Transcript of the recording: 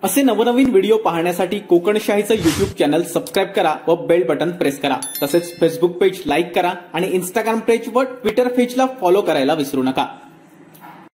असे नवनवीन व्हिडिओ पाहण्यासाठी कोकणशाहीचं यूट्यूब चॅनल सबस्क्राईब करा व बेल बटन प्रेस करा. तसेच फेसबुक पेज लाईक करा आणि इंस्टाग्राम पेज व ट्विटर पेजला फॉलो करायला विसरू नका.